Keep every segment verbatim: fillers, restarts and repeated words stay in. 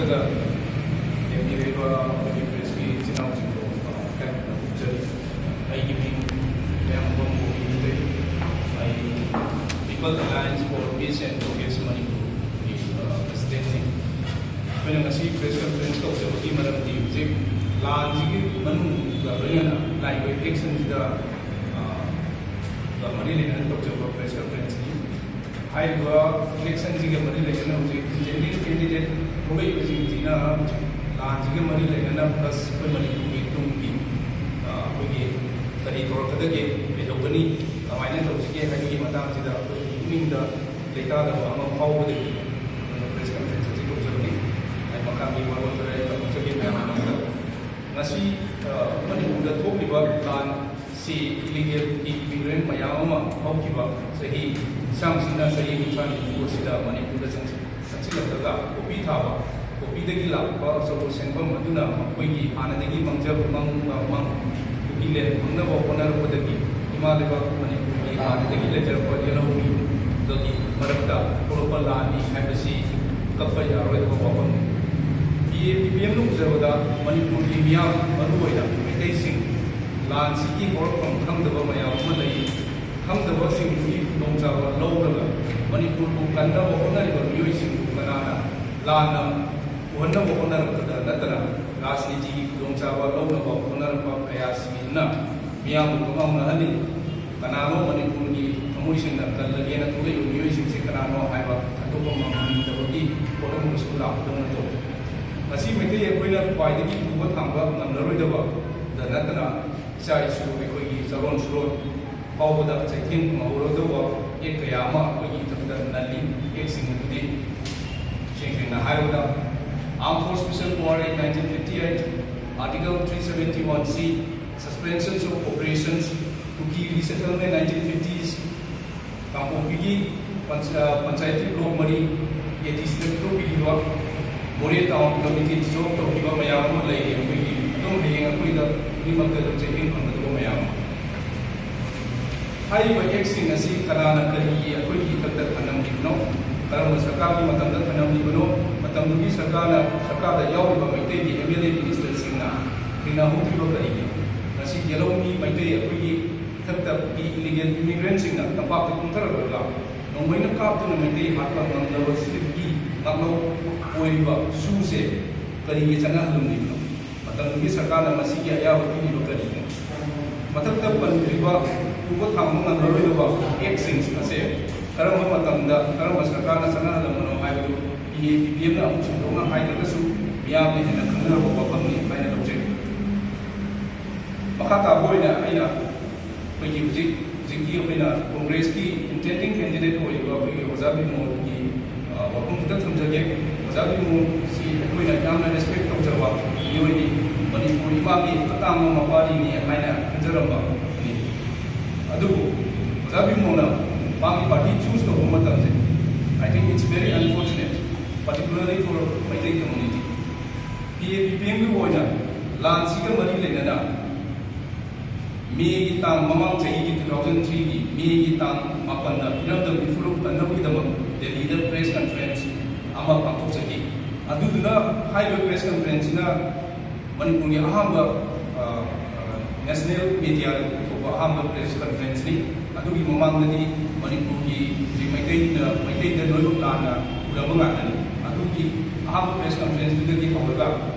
ꯌꯦꯡꯕꯤꯔꯤꯕ ꯑꯩꯈꯣꯏꯒꯤ ꯄ꯭ꯔꯦꯁꯀꯤ ꯏꯆꯤꯟ ꯏꯅꯥꯎꯁꯤꯡꯕꯨ ꯍꯦꯟꯅ ꯊꯥꯒꯠꯆꯔꯤ꯫ ꯑꯩꯒꯤ ꯃꯤꯡ ꯃꯌꯥꯝꯕꯝ ꯒꯣꯕꯤꯟꯗ ꯂꯩ꯫ ꯑꯩ People Alliance for Peace and Progress ꯃꯅꯤꯄꯨꯔꯒꯤ ꯄ꯭ꯔꯁꯤꯗꯦꯟꯠꯅꯤ꯫ ꯑꯩꯈꯣꯏꯅ ꯉꯁꯤ ꯄ꯭ꯔꯦꯁ ꯀꯟꯐꯔꯦꯟꯁ ꯇꯧꯖꯕꯒꯤ ꯃꯔꯝꯗꯤ ꯍꯧꯖꯤꯛ ꯂꯥꯟꯁꯤꯒꯤ ꯃꯅꯨꯡꯒ ꯂꯣꯏꯅꯅ ꯂꯥꯛꯏꯕ ꯏꯂꯦꯛꯁꯟꯁꯤꯗ ꯃꯔꯤ ꯂꯩꯅꯅ ꯇꯧꯖꯕ ꯄ꯭ꯔꯦꯁ ꯀꯟꯐꯔꯦꯟꯁꯅꯤ꯫ ꯍꯥꯏꯔꯤꯕ ꯏꯂꯦꯛꯁꯟꯁꯤꯒ ꯃꯔꯤ ꯂꯩꯅꯅ ꯍꯧꯖꯤꯛ ꯏꯟꯗꯤꯄꯦꯟꯗꯦꯟ ꯀꯦꯟꯗꯤꯗꯦꯠ ꯊꯣꯛꯂꯛꯏꯕꯁꯤꯡꯁꯤꯅ ꯍꯧꯖꯤꯛ ꯂꯥꯟꯁꯤꯒ ꯃꯔꯤ ꯂꯩꯅꯅ ꯄ꯭ꯂꯁ ꯑꯩꯈꯣꯏ ꯃꯅꯤꯄꯨꯔꯒꯤ ꯇꯨꯡꯒꯤ ꯑꯩꯈꯣꯏꯒꯤ ꯀꯔꯤ ꯇꯧꯔꯛꯀꯗꯒꯦ, ꯀꯩꯗꯧꯒꯅꯤ, ꯀꯃꯥꯏꯅ ꯇꯧꯁꯤꯒꯦ ꯍꯥꯏꯕꯒꯤ ꯃꯇꯥꯡꯁꯤꯗ ꯑꯩꯈꯣꯏꯒꯤ ꯄꯨꯛꯅꯤꯡꯗ ꯂꯩꯇꯥꯗꯕ ꯑꯃ ꯐꯥꯎꯕꯗꯒꯤ ꯑꯩꯈꯣꯏꯅ ꯄ꯭ꯔꯦꯁ ꯀꯟꯐꯔꯦꯟꯁ ꯑꯁꯤ ꯇꯧꯖꯕꯅꯤ꯫ ꯑꯩ ꯃꯈꯥꯒꯤ ꯋꯥꯔꯣꯜ ꯈꯔ ꯑꯩ ꯇꯝꯖꯒꯦ ꯃꯌꯥꯝ ꯃꯃꯥꯡꯗ꯫ ꯉꯁꯤ ꯃꯅꯤꯄꯨꯔꯗ ꯊꯣꯛꯂꯤꯕ ꯂꯥꯟ ꯁꯤ ꯏꯂꯤꯒꯦꯜ ꯏꯃꯤꯒ꯭ꯔꯦꯟ ꯃꯌꯥꯝ ꯑꯃ ꯍꯧꯈꯤꯕ ꯆꯍꯤ ꯂꯤꯁꯥꯡꯁꯤꯠꯅ ꯆꯍꯤ ꯀꯨꯟꯊ꯭ꯔꯥ ꯅꯤꯐꯨ ꯑꯁꯤꯗ ꯃꯅꯤꯄꯨꯔꯗ ꯆꯪꯁꯤꯜꯂꯛꯂꯒ ꯄꯣꯄꯤ ꯊꯥꯕ, ꯄꯣꯄꯤꯗꯒꯤ ꯂꯥꯛꯄ ꯑꯆꯧꯕ ꯁꯦꯟꯐꯝ ꯑꯗꯨꯅ ꯃꯈꯣꯏꯒꯤ ꯍꯥꯟꯅꯗꯒꯤ ꯃꯥꯡꯖꯕ ꯃꯪꯕ ꯃꯪ ꯇꯨꯀꯤꯂꯦꯟ ꯐꯪꯅꯕ ꯍꯣꯠꯅꯔꯛꯄꯗꯒꯤ ꯏꯃꯥ ꯂꯩꯕꯥꯛ ꯃꯅꯤꯄꯨꯔꯒꯤ ꯍꯥꯟꯅꯗꯒꯤ ꯂꯩꯖꯔꯛꯄ ꯌꯦꯜꯍꯧꯃꯤꯗꯨꯒꯤ ꯃꯔꯛꯇ ꯊꯣꯛꯂꯛꯄ ꯂꯥꯟꯅꯤ ꯍꯥꯏꯕꯁꯤ ꯀꯛꯄ ꯌꯥꯔꯣꯏꯗꯕ ꯋꯥꯐꯝꯅꯤ꯫ ꯄꯤ ꯑꯦ ꯄꯤ ꯄꯤ ꯑꯦꯝꯅ ꯎꯖꯕꯗ ꯃꯅꯤꯄꯨꯔꯒꯤ ꯃꯤꯌꯥꯝ, ꯃꯔꯨꯑꯣꯏꯅ ꯃꯩꯇꯩꯁꯤꯡ, ꯂꯥꯟꯁꯤꯒꯤ ꯍꯧꯔꯛꯐꯝ ꯈꯪꯗꯕ ꯃꯌꯥꯝ ꯑꯃ ꯂꯩ꯫ ꯈꯪꯗꯕꯁꯤꯡꯗꯨꯒꯤ ꯈꯨꯗꯣꯡꯆꯥꯕ ꯂꯧꯔꯒ ꯃꯅꯤꯄꯨꯔꯕꯨ ꯀꯟꯅꯕ ꯍꯣꯠꯅꯔꯤꯕ ꯃꯤꯑꯣꯏꯁꯤꯡꯕꯨ ꯀꯅꯥꯅ ꯂꯥꯟꯅ ꯎꯍꯟꯅꯕ ꯍꯣꯠꯅꯔꯛꯄꯗ ꯅꯠꯇꯅ ꯔꯥꯖꯅꯤꯇꯤꯒꯤ ꯈꯨꯗꯣꯡꯆꯥꯕ ꯂꯧꯅꯕ ꯍꯣꯠꯅꯔꯛꯄ ꯀꯌꯥꯁꯤꯡꯅ ꯃꯤꯌꯥꯝꯕꯨ ꯀꯃꯥꯎꯅꯍꯜꯂꯤ꯫ ꯀꯅꯥꯅꯣ ꯃꯅꯤꯄꯨꯔꯒꯤ ꯊꯃꯣꯏꯁꯤꯡꯅ ꯀꯜꯂꯒꯦꯅ ꯊꯣꯛꯂꯛꯏꯕ ꯃꯤꯑꯣꯏꯁꯤꯡꯁꯦ ꯀꯅꯥꯅꯣ ꯍꯥꯏꯕ ꯈꯟꯗꯣꯛꯄ ꯉꯝꯍꯟꯗꯕꯒꯤ ꯄꯣꯠ ꯑꯃꯁꯨ ꯂꯥꯛꯄꯗꯧꯅ ꯇꯧꯏ꯫ ꯉꯁꯤ ꯃꯩꯇꯩ ꯑꯩꯈꯣꯏꯅ ꯈ꯭ꯋꯥꯏꯗꯒꯤ ꯄꯨꯕ ꯊꯥꯡꯕ ꯉꯝꯂꯔꯣꯏꯗꯕꯗ ꯅꯠꯇꯅ ꯏꯆꯥ ꯏꯁꯨ ꯑꯩꯈꯣꯏꯒꯤ ꯆꯥꯔꯣꯟ ꯁꯨꯔꯣꯟ ꯐꯥꯎꯕꯗ ꯆꯩꯊꯦꯡ ꯐꯪꯍꯧꯔꯗꯧꯕ ꯑꯦꯛ ꯀꯌꯥ ꯑꯃ ꯑꯩꯈꯣꯏꯒꯤ ꯏꯊꯛꯇ ꯅꯜꯂꯤ꯫ ꯑꯦꯛꯁꯤꯡ ꯑꯗꯨꯗꯤ ꯏꯁꯦꯡ ꯁꯦꯡꯅ ꯍꯥꯏꯔꯕꯗ Armed Force Special Power Act nineteen fifty eight, Article three seventy one C, Suspensions of Operations, Kuki Resettlement nineteen fifties, ꯀꯥꯡꯄꯣꯛꯄꯤꯒꯤ ꯄꯟꯆ-, ꯄꯟꯆꯥꯌꯇꯤ ꯕ꯭ꯂꯣꯛ ꯃꯔꯤ ꯑꯦ ꯗꯤ ꯁꯤꯗ ꯄꯤꯊꯣꯛꯄꯤꯈꯤꯕ, ꯃꯣꯔꯦ ꯇꯥꯎꯟ ꯀꯃꯤꯇꯤ ꯗꯤꯖꯣꯜꯕ ꯇꯧꯈꯤꯕ ꯃꯌꯥꯝ ꯑꯃ ꯂꯩꯔꯤ꯫ ꯑꯩꯈꯣꯏꯒꯤ ꯑꯗꯨꯝ ꯍꯌꯦꯡ ꯑꯩꯈꯣꯏꯗ ꯈꯨꯗꯤꯡꯃꯛꯇ ꯑꯗꯨꯝ ꯆꯩꯊꯦꯡ ꯐꯪꯒꯗꯕ ꯃꯌꯥꯝ ꯑꯃ꯫ ꯍꯥꯏꯔꯤꯕ ꯑꯦꯛꯁꯤꯡ ꯑꯁꯤ ꯀꯅꯥꯅ ꯀꯔꯤꯒꯤ ꯑꯩꯈꯣꯏꯒꯤ ꯏꯊꯛꯇ ꯊꯅꯝꯂꯤꯕꯅꯣ? ꯀꯔꯝꯕ ꯁꯔꯀꯥꯔꯒꯤ ꯃꯇꯝꯗ ꯊꯅꯝꯂꯤꯕꯅꯣ? ꯃꯇꯝ ꯃꯇꯝꯒꯤ ꯁꯔꯀꯥꯔꯅ, ꯁꯔꯀꯥꯔꯗ ꯌꯥꯎꯔꯤꯕ ꯃꯩꯇꯩꯒꯤ ꯑꯦꯝ ꯑꯦꯜ ꯑꯦ ꯃꯤꯅꯤꯁꯇꯔꯁꯤꯡꯅ ꯊꯦꯡꯅꯍꯧꯗ꯭ꯔꯤꯕ ꯀꯔꯤꯒꯤꯅꯣ? ꯉꯁꯤ ꯌꯦꯜꯍꯧꯃꯤ ꯃꯩꯇꯩ ꯑꯩꯈꯣꯏꯒꯤ ꯏꯊꯛꯇ ꯏꯂꯤꯒꯦꯜ ꯏꯃꯤꯒ꯭ꯔꯦꯟꯁꯤꯡꯅ ꯇꯝꯄꯥꯛꯇ ꯀꯨꯝꯊꯔꯛꯂꯒ ꯅꯣꯡꯃꯩꯅ ꯀꯥꯞꯇꯨꯅ ꯃꯩꯇꯩ ꯍꯥꯠꯄ ꯉꯝꯂꯕꯁꯤꯒꯤ ꯉꯥꯛꯂꯧ ꯑꯣꯏꯔꯤꯕ ꯁꯨꯁꯦ ꯀꯔꯤꯒꯤ ꯆꯠꯅꯍꯜꯂꯝꯂꯤꯕꯅꯣ? ꯃꯇꯝꯗꯨꯒꯤ ꯁꯔꯀꯥꯔꯅ ꯃꯁꯤꯒꯤ ꯑꯌꯥꯕ ꯄꯤꯔꯤꯕ ꯀꯔꯤꯒꯤꯅꯣ? ꯃꯊꯛꯇ ꯄꯟꯈ꯭ꯔꯤꯕ ꯄꯨꯕ ꯊꯥꯡꯕ ꯉꯝꯂꯔꯣꯏꯗꯕ ꯑꯦꯛꯁꯤꯡ ꯑꯁꯦ ꯀꯔꯝꯕ ꯃꯇꯝꯗ ꯀꯔꯝꯕ ꯁꯔꯀꯥꯔꯅ ꯆꯠꯅꯍꯜꯂꯝꯕꯅꯣ ꯍꯥꯏꯕꯗꯨ ꯄꯤ ꯑꯦ ꯄꯤ ꯄꯤ ꯑꯦꯝꯅ ꯑꯃꯨꯛ ꯁꯟꯗꯣꯛꯅ ꯍꯥꯏꯗ꯭ꯔꯒꯁꯨ ꯃꯤꯌꯥꯝꯅ ꯍꯦꯟꯅ ꯈꯪꯅꯔꯕ ꯋꯥꯐꯝꯅꯤ ꯍꯥꯏꯅ ꯂꯧꯖꯩ꯫ ꯃꯈꯥ ꯇꯥꯕ ꯑꯣꯏꯅ ꯑꯩꯅ ꯑꯩꯈꯣꯏꯒꯤ ꯍꯧꯖꯤꯛ, ꯍꯧꯖꯤꯛꯀꯤ ꯑꯩꯈꯣꯏꯅ ꯀꯣꯡꯒ꯭ꯔꯦꯁꯀꯤ ꯏꯟꯇꯦꯟꯗꯤꯡ ꯀꯦꯟꯗꯤꯗꯦꯠ ꯑꯣꯏꯔꯤꯕ ꯑꯩꯈꯣꯏꯒꯤ ꯑꯣꯖꯥ ꯕꯤꯃꯣꯜꯒꯤ, ꯑ, ꯋꯥꯐꯝ ꯈꯤꯇꯪ ꯊꯝꯖꯒꯦ꯫ ꯑꯣꯖꯥ ꯕꯤꯃꯣꯜꯁꯤ ꯑꯩꯈꯣꯏꯅ ꯌꯥꯝꯅ ꯔꯦꯁꯄꯦꯛ ꯇꯧꯖꯕ ꯃꯤꯑꯣꯏꯅꯤ꯫ ꯃꯅꯤꯄꯨꯔ ꯏꯃꯥꯒꯤ ꯑꯇꯥꯡꯕ ꯃꯄꯥꯔꯤꯅꯤ ꯍꯥꯏꯅ ꯈꯟꯖꯔꯝꯕ ꯃꯤꯅꯤ꯫ ꯑꯗꯨꯕꯨ ꯑꯣꯖꯥ ꯕꯤꯃꯣꯜꯅ ꯃꯥꯒꯤ ꯄꯥꯔꯇꯤ ꯆꯨꯁ ꯇꯧꯕ ꯃꯇꯝꯁꯦ, I think it's very unfortunate, particularly for Meitei community꯫ ꯄꯤ ꯑꯦ ꯄꯤ ꯄꯤ ꯑꯦꯝꯒꯤ ꯑꯣꯏꯅ ꯂꯥꯟꯁꯤꯒ ꯃꯔꯤ ꯂꯩꯅꯅ ꯃꯦꯒꯤ ꯇꯥꯡ, ꯃꯃꯥꯡ ꯆꯍꯤꯒꯤ two thousand three ꯒꯤ ꯃꯦꯒꯤ ꯇꯥꯡ ꯃꯥꯄꯟꯗ ꯏꯔꯝꯗꯝꯒꯤ ꯐꯨꯔꯨꯞ ꯀꯟꯅꯕꯒꯤꯗꯃꯛ ꯗꯦꯜꯂꯤꯗ ꯄ꯭ꯔꯦꯁ ꯀꯟꯐꯔꯦꯟꯁ ꯑꯃ ꯄꯥꯡꯊꯣꯛꯆꯈꯤ꯫ ꯑꯗꯨꯗꯨꯅ ꯍꯥꯏꯔꯤꯕ ꯄ꯭ꯔꯦꯁ ꯀꯟꯐꯔꯦꯟꯁꯁꯤꯅ ꯃꯅꯤꯄꯨꯔꯒꯤ ꯑꯍꯥꯟꯕ, ꯑ, ꯑ, ꯅꯦꯁꯅꯦꯜ ꯃꯦꯗꯤꯌꯥꯗ ꯄꯨꯊꯣꯛꯄ ꯑꯍꯥꯟꯕ ꯄ꯭ꯔꯦꯁ ꯀꯟꯐꯔꯦꯟꯁꯅꯤ꯫ ꯑꯗꯨꯒꯤ ꯃꯃꯥꯡꯗꯗꯤ ꯃꯅꯤꯄꯨꯔꯒꯤ ꯍꯧꯖꯤꯛ ꯃꯩꯇꯩꯅ, ꯃꯩꯇꯩꯗ ꯂꯣꯏꯅꯃꯛ ꯂꯥꯟꯅ ꯎꯔꯕ ꯉꯥꯛꯇꯅꯤ꯫ ꯑꯗꯨꯒꯤ ꯑꯍꯥꯟꯕ ꯄ꯭ꯔꯦꯁ ꯀꯟꯐꯔꯦꯟꯁꯇꯨꯗꯒꯤ ꯍꯧꯔꯒ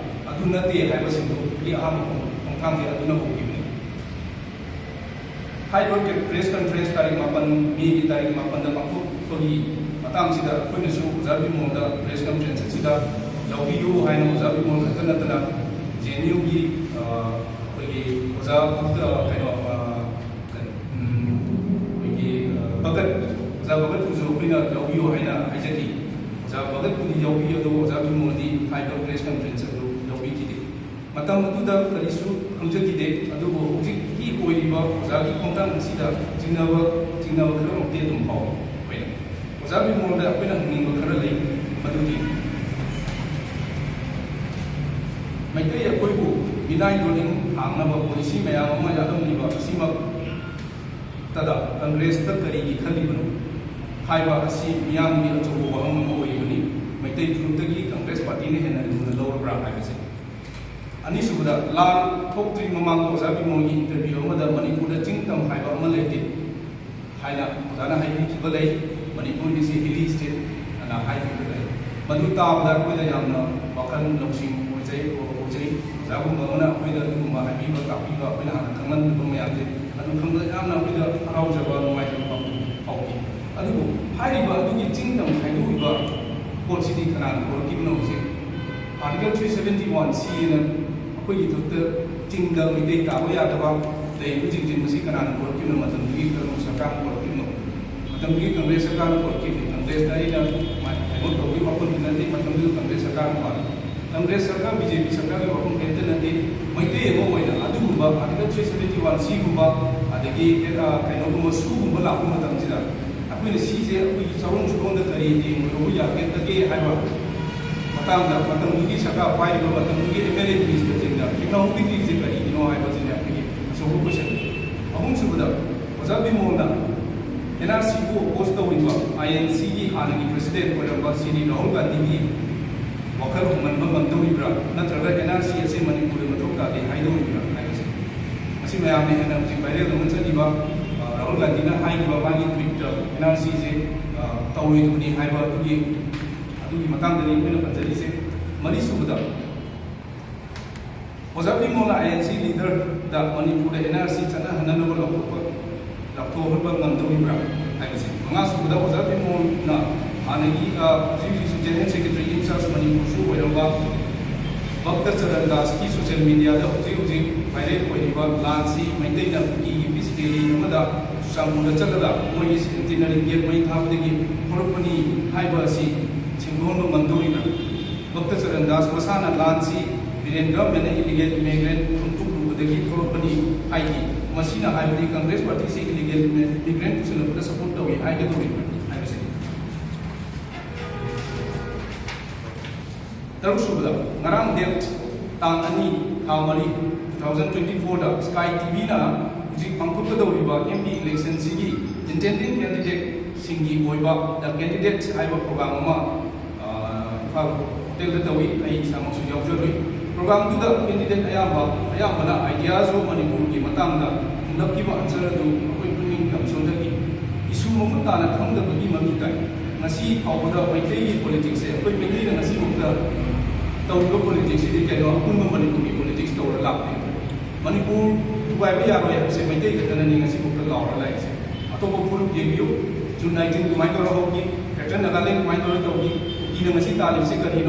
ꯑꯗꯨ ꯅꯠꯇꯦ ꯍꯥꯏꯕꯁꯤꯡꯗꯨꯒꯤ ꯑꯍꯥꯟꯕ ꯈꯣꯡꯊꯥꯡꯗꯤ ꯑꯗꯨꯅ ꯍꯧꯈꯤꯕꯅꯤ꯫ ꯍꯥꯏꯔꯤꯕ ꯄ꯭ꯔꯦꯁ ꯀꯟꯐꯔꯦꯟꯁ ꯇꯥꯔꯤꯛ ꯃꯥꯄꯟ ꯃꯦꯒꯤ ꯇꯥꯔꯤꯛ ꯃꯥꯄꯟꯗ ꯄꯥꯡꯊꯣꯛꯄꯒꯤ ꯃꯇꯥꯡꯁꯤꯗ ꯑꯩꯈꯣꯏꯅꯁꯨ ꯑꯣꯖꯥ ꯕꯤꯃꯣꯜꯗ ꯄ꯭ꯔꯦꯁ ꯀꯟꯐꯔꯦꯟꯁ ꯑꯁꯤꯗ ꯌꯥꯎꯕꯤꯌꯨ ꯍꯥꯏꯅ ꯑꯣꯖꯥ ꯕꯤꯃꯣꯜ ꯈꯛꯇ ꯅꯠꯇꯅ ꯖꯦ ꯑꯦꯟ ꯌꯨꯒꯤ, ꯑ, ꯑꯩꯈꯣꯏꯒꯤ ꯑꯣꯖꯥ ꯈꯛꯇ, ꯀꯩꯅꯣ, ꯑ, ꯎꯝ, ꯑꯩꯈꯣꯏꯒꯤ, ꯑ, ꯚꯒꯠ, ꯑꯣꯖꯥ ꯚꯒꯠꯄꯨꯁꯨ ꯑꯩꯈꯣꯏꯅ ꯌꯥꯎꯕꯤꯌꯨ ꯍꯥꯏꯅ ꯍꯥꯏꯖꯈꯤ꯫ ꯑꯣꯖꯥ ꯚꯒꯠꯄꯨꯗꯤ ꯌꯥꯎꯕꯤ, ꯑꯗꯨꯕꯨ ꯑꯣꯖꯥ ꯕꯤꯃꯣꯜꯗꯤ ꯍꯥꯏꯔꯤꯕ ꯄ꯭ꯔꯦꯁ ꯀꯟꯐꯔꯦꯟꯁ ꯑꯗꯨ ꯌꯥꯎꯕꯤꯈꯤꯗꯦ꯫ ꯃꯇꯝ ꯑꯗꯨꯗ ꯀꯔꯤꯁꯨ ꯈꯪꯖꯈꯤꯗꯦ, ꯑꯗꯨꯕꯨ ꯍꯧꯖꯤꯛꯀꯤ ꯑꯣꯏꯔꯤꯕ ꯑꯣꯖꯥꯒꯤ ꯈꯣꯡꯊꯥꯡ ꯑꯁꯤꯗ ꯆꯤꯡꯅꯕ, ꯆꯤꯡꯅꯕ ꯈꯔꯃꯛꯇꯤ ꯑꯗꯨꯝ ꯐꯥꯎꯏ꯫ ꯑꯩꯈꯣꯏꯅ ꯑꯣꯖꯥ ꯕꯤꯃꯣꯜꯗ ꯑꯩꯈꯣꯏꯅ ꯍꯪꯅꯤꯡꯕ ꯈꯔ ꯂꯩ, ꯃꯗꯨꯗꯤ ꯃꯩꯇꯩ ꯑꯩꯈꯣꯏꯕꯨ ꯃꯤꯅꯥꯏ ꯂꯣꯟꯅꯤꯡ ꯍꯥꯡꯅꯕ ꯄꯣꯂꯤꯁꯤ ꯃꯌꯥꯝ ꯑꯃ ꯌꯥꯠꯂꯝꯂꯤꯕ ꯑꯁꯤꯃꯛ ꯇꯗ ꯀꯪꯒ꯭ꯔꯦꯁꯇ ꯀꯔꯤꯒꯤ ꯈꯜꯂꯤꯕꯅꯣ ꯍꯥꯏꯕ ꯑꯁꯤ ꯃꯤꯌꯥꯝꯒꯤ ꯑꯆꯧꯕ ꯋꯥꯍꯪ ꯑꯃ ꯑꯣꯏꯔꯤꯕꯅꯤ꯫ ꯃꯩꯇꯩ ꯐꯨꯔꯨꯞꯇꯒꯤ ꯀꯪꯒ꯭ꯔꯦꯁ ꯃꯤꯅ ꯍꯦꯟꯅ ꯂꯨꯅ ꯂꯧꯔꯕ꯭ꯔꯥ ꯍꯥꯏꯕꯁꯦ꯫ ꯑꯅꯤꯁꯨꯕꯗ, ꯂꯥꯟ ꯊꯣꯛꯇ꯭ꯔꯤ ꯃꯃꯥꯡꯗ ꯑꯣꯖꯥ ꯕꯤꯃꯣꯜꯒꯤ interview ꯑꯃꯗ ꯃꯅꯤꯄꯨꯔꯗ ꯆꯤꯡ ꯇꯝ ꯍꯥꯏꯕ ꯑꯃ ꯂꯩꯇꯦ ꯍꯥꯏꯅ ꯑꯣꯖꯥꯅ ꯍꯥꯏꯕꯤꯈꯤꯕ ꯂꯩ꯫ ꯃꯅꯤꯄꯨꯔꯒꯤꯁꯤ hilly state ꯑꯅ ꯍꯥꯏꯈꯤꯕ ꯂꯩ꯫ ꯃꯗꯨ ꯇꯥꯕꯗ ꯑꯩꯈꯣꯏꯗ ꯌꯥꯝꯅ ꯋꯥꯈꯜ ꯂꯧꯁꯤꯡ ꯑꯣꯏꯖꯩ, ꯑꯣꯏꯖꯩ꯫ ꯑꯣꯖꯥꯒꯨꯝꯕ ꯑꯃꯅ ꯑꯩꯈꯣꯏꯗ ꯑꯗꯨꯒꯨꯝꯕ ꯍꯥꯏꯕꯤꯕ, ꯇꯥꯛꯄꯤꯕ, ꯑꯩꯈꯣꯏꯅ ꯍꯥꯟꯅ ꯈꯪꯍꯟꯗꯕ ꯃꯌꯥꯝꯁꯦ ꯑꯗꯨ ꯈꯪꯕꯗ ꯌꯥꯝꯅ ꯑꯩꯈꯣꯏꯗ ꯍꯔꯥꯎꯖꯕ, ꯅꯨꯡꯉꯥꯏꯖꯕ ꯐꯥꯎ-, ꯐꯥꯎꯈꯤ꯫ ꯑꯗꯨꯕꯨ ꯍꯥꯏꯔꯤꯕ ꯑꯗꯨꯒꯤ ꯆꯤꯡ ꯇꯝ ꯈꯥꯏꯗꯣꯛꯏꯕ ꯄꯣꯠꯁꯤꯗꯤ ꯀꯅꯥꯅ ꯄꯨꯔꯛꯈꯤꯕꯅꯣ? ꯍꯧꯖꯤꯛ Article three seventy one C ꯑꯅ ꯑꯩꯈꯣꯏꯒꯤ ꯊꯛꯇ ꯆꯤꯡꯗ ꯃꯩꯇꯩ ꯇꯥꯕ ꯌꯥꯗꯕ ꯂꯩꯔꯤꯕꯁꯤꯡꯁꯦ, ꯃꯁꯤ ꯀꯅꯥꯅ ꯄꯨꯔꯛꯈꯤꯕꯅꯣ? ꯃꯇꯝꯗꯨꯒꯤ ꯀꯔꯝꯕ ꯁꯔꯀꯥꯔꯅ ꯄꯨꯔꯛꯈꯤꯕꯅꯣ? ꯃꯇꯝꯗꯨꯒꯤ ꯀꯪꯒ꯭ꯔꯦꯁ ꯁꯔꯀꯥꯔꯅ ꯄꯨꯔꯛꯈꯤꯕꯅꯤ꯫ ꯀꯪꯒ꯭ꯔꯦꯁꯇ ꯑꯩꯅ ꯀꯩꯅꯣ ꯇꯧꯕꯒꯤ ꯋꯥꯐꯝꯗꯤ ꯅꯠꯇꯦ, ꯃꯇꯝꯗꯨꯗ ꯀꯪꯒ꯭ꯔꯦꯁ ꯁꯔꯀꯥꯔꯅ ꯄꯥꯜꯂꯤ꯫ ꯀꯪꯒ꯭ꯔꯦꯁ ꯁꯔꯀꯥꯔ, BJP ꯁꯔꯀꯥꯔꯒꯤ ꯋꯥꯐꯝ ꯀꯔꯤꯝꯇ ꯅꯠꯇꯦ꯫ ꯃꯩꯇꯩ ꯑꯃ ꯑꯣꯏꯅ ꯑꯗꯨꯒꯨꯝꯕ Article three seventy one C ꯒꯨꯝꯕ, ꯑꯗꯒꯤ, ꯑ, ꯀꯩꯅꯣꯒꯨꯝꯕ, ꯁꯨꯒꯨꯝꯕ ꯂꯥꯛꯄ ꯃꯇꯝꯁꯤꯗ ꯑꯩꯈꯣꯏꯅ ꯁꯤꯁꯦ ꯑꯩꯈꯣꯏꯒꯤ ꯆꯥꯔꯣꯟ ꯁꯨꯔꯣꯟꯗ ꯀꯔꯤ ꯇꯦꯡ ꯑꯣꯏꯍꯧꯕ ꯌꯥꯒꯗꯒꯦ ꯍꯥꯏꯕ ꯃꯇꯥꯡꯗ ꯃꯇꯝꯗꯨꯒꯤ ꯁꯔꯀꯥꯔ ꯄꯥꯏꯔꯤꯕ ꯃꯇꯝꯗꯨꯒꯤ MLA minister ꯁꯤꯡꯅ ꯊꯦꯡꯅꯍꯧꯕꯤꯗ꯭ꯔꯤꯁꯦ ꯀꯔꯤꯒꯤꯅꯣ ꯍꯥꯏꯕꯁꯤꯅꯦ ꯑꯩꯈꯣꯏꯒꯤ ꯑꯆꯧꯕ question꯫ ꯑꯍꯨꯝꯁꯨꯕꯗ, ꯑꯣꯖꯥ ꯕꯤꯃꯣꯜꯅ NRC ꯕꯨ oppose ꯇꯧꯔꯤꯕ INC ꯒꯤ ꯍꯥꯟꯅꯒꯤ president ꯑꯣꯏꯔꯝꯕ ꯁ꯭ꯔꯤ ꯔꯥꯍꯨꯜ ꯒꯥꯟꯙꯤꯒꯤ ꯋꯥꯈꯜ ꯍꯣꯡꯍꯟꯕ ꯉꯝꯗꯧꯔꯤꯕ꯭ꯔꯥ, ꯅꯠꯇ꯭ꯔꯒ NRC ꯑꯁꯤ ꯃꯅꯤꯄꯨꯔꯗ ꯃꯊꯧ ꯇꯥꯗꯦ ꯍꯥꯏꯗꯧꯔꯤꯕ꯭ꯔꯥ ꯍꯥꯏꯕꯁꯦ꯫ ꯃꯁꯤ ꯃꯌꯥꯝꯅ ꯍꯦꯟꯅ ꯍꯧꯖꯤꯛ viral ꯑꯃ ꯆꯠꯂꯤꯕ, ꯑ, ꯔꯥꯍꯨꯜ ꯒꯥꯟꯙꯤꯅ ꯍꯥꯏꯈꯤꯕ ꯃꯥꯒꯤ tweet ꯇ NRC ꯁꯦ, ꯑ, ꯇꯧꯔꯣꯏꯗꯕꯅꯤ ꯍꯥꯏꯕ ꯑꯗꯨꯒꯤ, ꯑꯗꯨꯒꯤ ꯃꯇꯥꯡꯗꯅꯤ ꯑꯩꯈꯣꯏꯅ ꯄꯟꯖꯔꯤꯁꯦ꯫ ꯃꯔꯤꯁꯨꯕꯗ, ꯑꯣꯖꯥ ꯕꯤꯃꯣꯜꯅ INC leader ꯗ ꯃꯅꯤꯄꯨꯔꯗ NRC ꯆꯠꯅꯍꯟꯅꯅꯕ ꯂꯥꯎꯊꯣꯛꯄ, ꯂꯥꯎꯊꯣꯛꯍꯟꯕ ꯉꯝꯗꯧꯔꯤꯕ꯭ꯔꯥ ꯍꯥꯏꯕꯁꯤ꯫ ꯃꯉꯥꯁꯨꯕꯗ, ꯑꯣꯖꯥ ꯕꯤꯃꯣꯜꯅ ꯍꯥꯟꯅꯒꯤ, ꯑ, ꯍꯧꯖꯤꯛ ꯍꯧꯖꯤꯛꯁꯨ General Secretary in charge ꯃꯅꯤꯄꯨꯔꯁꯨ ꯑꯣꯏꯔꯝꯕ ꯚꯛꯇ ꯆꯔꯟ ꯗꯥꯁꯀꯤ social media ꯗ ꯍꯧꯖꯤꯛ ꯍꯧꯖꯤꯛ viral ꯑꯣꯏꯔꯤꯕ ꯂꯥꯟꯁꯤ ꯃꯩꯇꯩꯅ ꯀꯨꯀꯤꯒꯤ peace rally ꯑꯃꯗ ꯆꯨꯔꯆꯥꯟꯄꯨꯔꯗ ꯆꯠꯂꯒ ꯃꯣꯏꯒꯤ centenary gate ꯃꯩ ꯊꯥꯕꯗꯒꯤ ꯍꯧꯔꯛꯄꯅꯤ ꯍꯥꯏꯕ ꯑꯁꯤ ꯁꯦꯡꯗꯣꯛꯍꯟꯕ ꯉꯝꯗꯧꯔꯤꯕ꯭ꯔꯥ? ꯚꯛꯇ ꯆꯔꯟ ꯗꯥꯁ ꯃꯁꯥꯅ ꯂꯥꯟꯁꯤ ꯕꯤꯔꯦꯟ government ꯅ illegal immigrant ꯍꯨꯟꯗꯣꯛꯂꯨꯕꯗꯒꯤ ꯊꯣꯛꯂꯛꯄꯅꯤ ꯍꯥꯏꯈꯤ꯫ ꯃꯁꯤꯅ ꯍꯥꯏꯕꯗꯤ Congress Party ꯁꯤ illegal immigrant ꯄꯨꯁꯤꯜꯂꯛꯄꯗ support ꯇꯧꯏ ꯍꯥꯏꯒꯗꯧꯔꯤꯕ꯭ꯔꯥ ꯍꯥꯏꯕꯁꯤꯅꯤ꯫ ꯇꯔꯨꯛꯁꯨꯕꯗ, ꯉꯔꯥꯡ date ꯇꯥꯡ ꯑꯅꯤ, ꯊꯥ ꯃꯔꯤ, two thousand twenty four ꯗ Sky TV ꯅ ꯍꯧꯖꯤꯛ ꯄꯥꯡꯊꯣꯛꯀꯗꯧꯔꯤꯕ MP election ꯁꯤꯒꯤ intending candidate ꯁꯤꯡꯒꯤ ꯑꯣꯏꯕ The Candidates ꯍꯥꯏꯕ program ꯑꯃ, ꯑ, ꯏꯝꯐꯥꯜ ꯗ ꯇꯧꯏ, ꯑꯩ ꯏꯁꯥꯃꯛꯁꯨ ꯌꯥꯎꯖꯔꯨꯏ꯫ ꯄ꯭ꯔꯣꯒ꯭ꯔꯥꯝꯗꯨꯗ ꯀꯦꯟꯗꯤꯗꯦꯠ ꯑꯌꯥꯝꯕ ꯑꯌꯥꯝꯕꯅ ideas of ꯃꯅꯤꯄꯨꯔꯒꯤ ꯃꯇꯥꯡꯗ ꯈꯨꯝꯂꯛꯈꯤꯕ answer ꯑꯗꯨ ꯑꯩꯈꯣꯏ ꯄꯨꯛꯅꯤꯡ ꯌꯥꯝ ꯁꯣꯟꯊꯈꯤ꯫ Issue ꯃꯃꯨꯠ ꯇꯥꯅ ꯈꯪꯗꯕꯒꯤ ꯃꯃꯤ ꯇꯥꯏ꯫ ꯉꯁꯤ ꯐꯥꯎꯕꯗ ꯃꯩꯇꯩꯒꯤ politics ꯁꯦ, ꯑꯩꯈꯣꯏ ꯃꯩꯇꯩꯅ ꯉꯁꯤꯐꯥꯎꯗ ꯇꯧꯔꯤꯕ politics ꯁꯤꯗꯤ ꯀꯩꯅꯣ, ꯑꯄꯨꯟꯕ ꯃꯅꯤꯄꯨꯔꯒꯤ politics ꯇꯧꯔ ꯂꯥꯛꯄꯅꯤ꯫ ꯃꯅꯤꯄꯨꯔ ꯊꯨꯒꯥꯏꯕ ꯌꯥꯔꯣꯏ ꯍꯥꯏꯕꯁꯦ ꯃꯩꯇꯩ ꯈꯛꯇꯅꯅꯤ ꯉꯁꯤꯐꯥꯎꯗ ꯂꯥꯎꯔ ꯂꯥꯛꯏꯁꯦ꯫ ꯑꯇꯣꯞꯄ ꯐꯨꯔꯨꯞ ꯌꯦꯡꯕꯤꯌꯨ, June nineteen ꯀꯃꯥꯏꯅ ꯇꯧꯔ ꯍꯧꯈꯤ, Greater Nagaland ꯀꯃꯥꯏꯅ ꯇꯧꯔ ꯇꯧꯈꯤ, ꯀꯨꯀꯤꯅ ꯉꯁꯤ ꯇꯥꯜꯂꯤꯕꯁꯤ ꯀꯔꯤꯅꯣ?